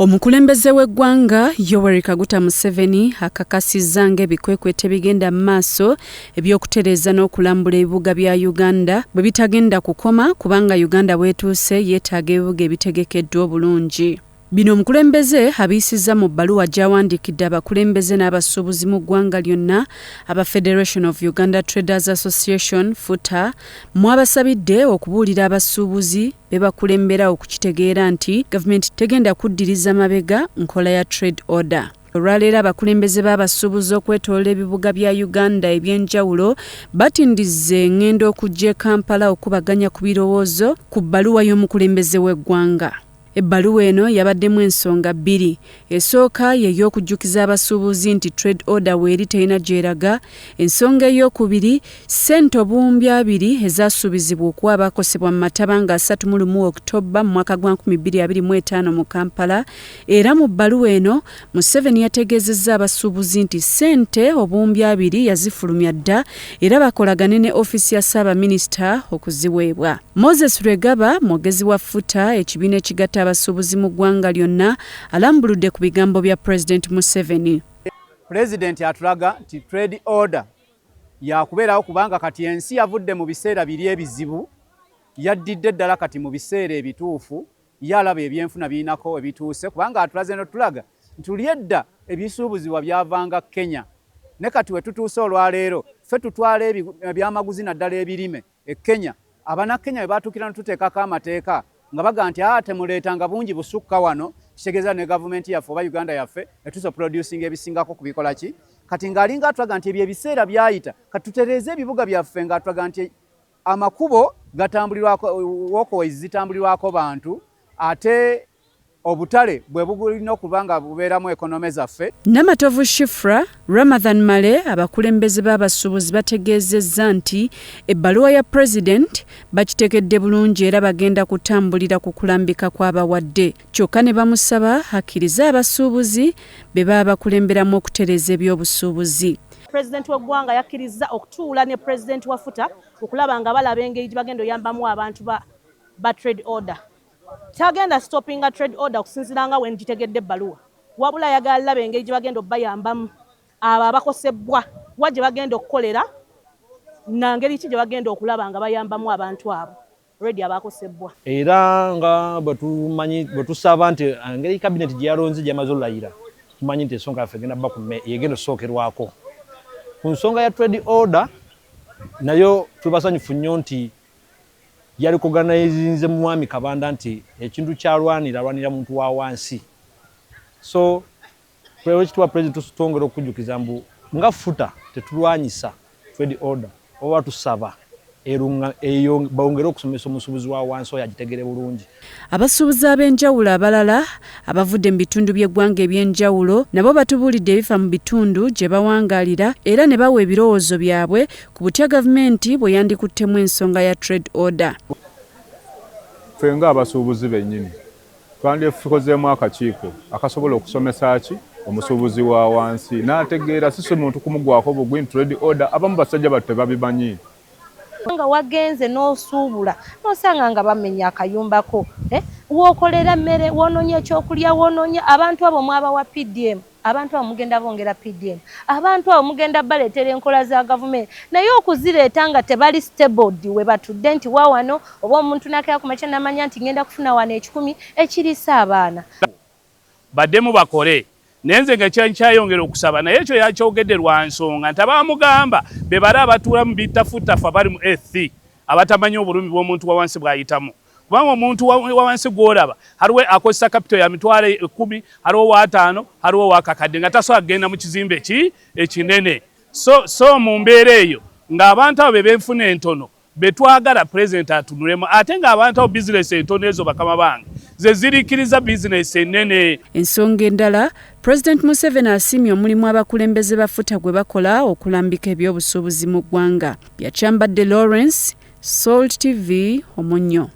Omukulembeze w'eggwanga Yoweri Kaguta Museveni akakasizza ng'ebikwekweto ebigenda mu maaso eby'okutereeza n'okulambula ebibuga bya Uganda bwe bitagenda kukoma kubanga Uganda bw'etuuse yeetaaga ebibuga ebitegekeddwa obulungi. Bino omukulembeze abiyisizza mu bbaluwa gy'awandiikidde abakulembeze n'abasuubuzi mu ggwanga lyonna aba Federation of Uganda Traders Association, FUTA, mw'abasabidde okubuulira abasuubuzi be bakulembera okukitegeera nti gavumenti tegenda kuddiriza mabega nkola ya trade order. Olwaleero abakulembeze b'abasuubuzi okwetoloola ebibuga bya Uganda eby'enjawulo batindizze eng'endo okujja e Kampala okukubaganya ku birowoozo ku bbaluwa y'omukulembeze w'eggwanga. Ebbaluwa eno yabaddemu ensonga bbiri. Esooka ye y'okujjukiza abasuubuzi nti trade order weeri terina gy'eraga. Ensonga eyookubiri, ssente obuwumbi abiri ezaasuubizibwa okuwa abaakosebwa mu mataba nga 31 October mu mwaka gwa 2025 mu Kampala. Era mu bbaluwa eno, Museveni yategeezezza abasuubuzi nti ssente obuwumbi abiri yazifulumya dda era bakolagane ne ofiisi ya Ssaabaminisita okuziweebwa. Moses Lwegaba, mwogezi wa FUTA, ekibiina ekigatta abasuubuzi mu ggwanga lyonna, alambuludde ku bigambo bya Pulezidenti Museveni. Pulezidenti atulaga nti trade order yakubeerawo kubanga kati ensi yavudde mu biseera biri ebizibu, yaddidde ddala kati mu biseera ebituufu. Ye alaba ebyenfuna birinako ebituuse kubanga atulaze notulaga nti luli edda ebisuubuzibwa byavanga Kenya ne kati wetutuuse olwaleero ffe tutwala ebyamaguzi naddala ebirime e Kenya. Abanakenya bwe batuukira netuteekako amateeka nga bagamba nti aa temuleetanga bungi busukka wano, kitegeeza ne gavumenti yaffe oba Uganda yaffe etuuse producing ebisingako ku bikola ki. Kati ng'alinga atulaga nti ebyo ebiseera byayita, kati tutereeze ebibuga byaffe ng'atulaga nti amakubo gatambulirwako, walkways zitambulirwako bantu, ate obutale bwe bulina okuba nga bubeeramu ekonome zaffe. Namatovu Shifrah, Ramadhan Male abakulembeze b'abasuubuzi bategeezezza nti ebbaluwa ya President bakitegedde bulungi era bagenda kutambulira ku kulambika kw'abawadde kyokka ne bamusaba akkirize abasuubuzi be baba bakulemberamu okutereeza ebyobusuubuzi. Pulezidenti w'eggwanga yakkirizza okutuula ne pulezidenti wa FUTA okulaba nga balaba engeri gye bagenda oyambamu abantu ba, ba trade order. Tagenda stoppinga trade order okusinziira nga we ngitegedde ebbaluwa, wabula ayagala laba engeri gye bagenda obayambamu abo abakosebbwa, wa gye bagenda okukolera na ngeri ki gye bagenda okulaba nga bayambamu abantu abo already abakosebbwa. Era nga bwetumanyi bwetusaba nti engeri kabineti gye yalonze gyamaze olayira, tumanyi nti ensonga yaffe egenda bba ku yegenda osookerwako ku nsonga ya trade order. Nayo tuli basanyufu nnyo nti yarecognizinze mwami Kabanda nti ekintu kyalwanira alwanira muntu wa wansi. So ekitiibwa President, twongera okujjukiza mbu nga FUTA tetulwanyisa trade order, oba tusaba eyo bongere okusomesa omusuubuzi wa wansi oyo agitegere bulungi. Abasuubuzi ab'enjawulo abalala abavudde mu bitundu by'eggwanga eby'enjawulo nabo batubuulidde ebifa mu bitundu gye bawangaalira era ne bawa ebirowoozo byabwe ku butya gavumenti bwe yandikuttemu ensonga ya trade order. Ffe ng'abasuubuzi bennyini twandikozeemu akakiiko akasobola okusomesa ki omusuubuzi wa wansi n'ategeera, si si muntu kumugwako bugwi nti trade order. Abamu basajja battu tebabimanyi. Nga wagenze n'osuubula n'osanga nga bamenya akayumbako, eh? Wookolera mmere, wonoonya ekyokulya, wonoonya abantu abo mwabawa PDM. Abantu abo mugenda bongera PDM, abantu abo mugenda baleetera enkola za gavumenti, naye okuzireeta nga tebali stable we batudde nti wa wano oba omuntu nakera ku makya namanya nti ngenda kufuna wano 100 ekiriisa abaana. Baddemu bakole, naye nze nga nkyayongera okusaba. Naye ekyo yakyogedde lwa nsonga nti abamugamba be bali abatuula mu bitafutafu, abali mu eth, abatamanyi obulumi bw'omuntu wa wansi bw'ayitamu, kubanga omuntu wa wansi gw'olaba haliwo akozesa capital ya 100,000, haliwo waataano, haliwo wakakadde nga tasobola kugenda mu kizimbe ki ekinene. So mu mbeera eyo ng'abantu abo be benfuna entono betwagala Pulezidenti atunulemu, ate ng'abantu abo bizinesi entono ezo, bakama bange, ze zirikkiriza bizinesi ennene. Ensonga endala, Pulezidenti Museveni asiimye omulimu abakulembeze ba FUTA gwe bakola okulambika ebyobusuubuzi mu ggwanga. Byakyambadde Lawrence, Salt TV, Omunnyo.